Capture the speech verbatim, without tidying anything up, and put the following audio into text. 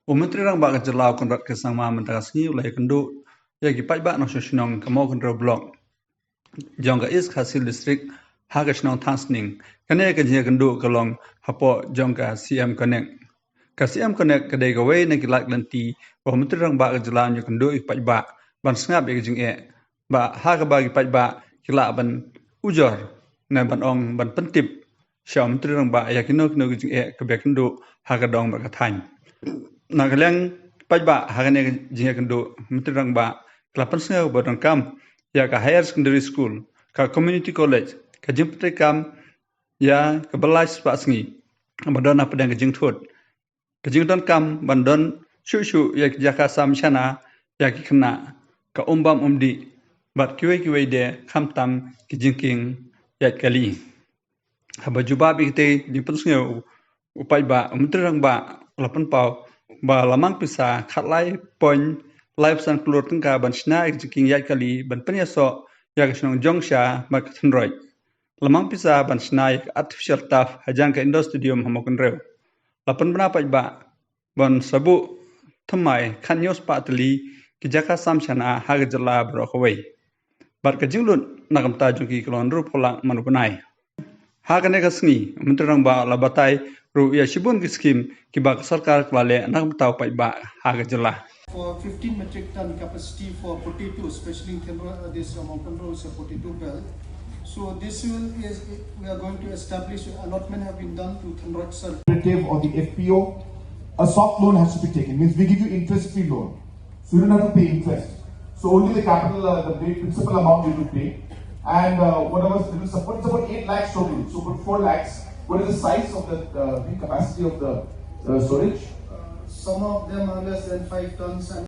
U Myntri Rangbah ka jylla u Conrad K Sangma mynta ka sngi u la ïakynduh ïa ki paidbah nongshong shnong ka Mawkynrew Block jong ka East Khasi Hills District ha ka shnong Thangsning. Kane ka jingïakynduh ka long hapoh jong ka C M Connect. Ka C M Connect ka dei kawei na ki lad lynti ba u Myntri Rangbah ka jylla un ïakynduh ïa ki paidbah ban sngap ïa ka jingeh, ba ha kaba ki paidbah ki lah ban ujor ne ban ong ban pyntip sha u Myntri Rangbah ïa kino kino ki jingeh kaba ïakynduh ha ka dong bad ka thaiñ. Na ka liang paidbah ha kane ka jingïakynduh, u Myntri Rangbah ka la pynsngew ba donkam ïa ka higher secondary school, ka community college, ka jingpyntreikam ïa kaba lai spah sngi ba don hapdeng ka jingthut, ka jingdonkam ban don shuh shuh ïa ki jaka sam shana ïa ki khynnah, ka um bam um dih bad kiwei kiwei de, khamtam ki jingkieng ïaid kali. Haba jubab ïa kitei ki jingpynsngew, u paidbah, u Myntri Rangbah u la pynpaw ba la mang pisa khatlai point lai phew san klur tyngka ban shna ïa ka jingkieng ïaid kali ban pynïasoh ïa ka shnong Jongsha bad ka Thynroit. La mang pisa ban shna ïa ka artificial turf hajan ka indoor stadium ha Mawkynrew. La pynbna paidbah ban sa buh thymmai khathynñiew spah tylli ki jaka sam shana ha ka jylla baroh kawei. Bad ka jinglut na ka bynta jong ki ka long hynriewphew lak man u bnai. Ha kane ka sngi, u Myntri Rangbah u la batai ruh ïa shibun ki skim kiba ka sorkar ka la leh na ka bynta u paidbah ha ka jylla. For fifteen metric ton capacity for potato, especially in Thynroit, uh, this, uh, Mawkynrew is a potato belt. So this will is, we are going to establish, allotment have been done to Thynroit Circle. Cooperative or the F P O, a soft loan has to be taken. Means we give you interest-free loan. So you don't have to pay interest. So only the capital, uh, the principal amount you will pay. And, uh, whatever, it will support, it's about eight lakhs total. So put four lakhs. What is the size of the, uh, the capacity of the, uh, storage? Some of them are less than five tons.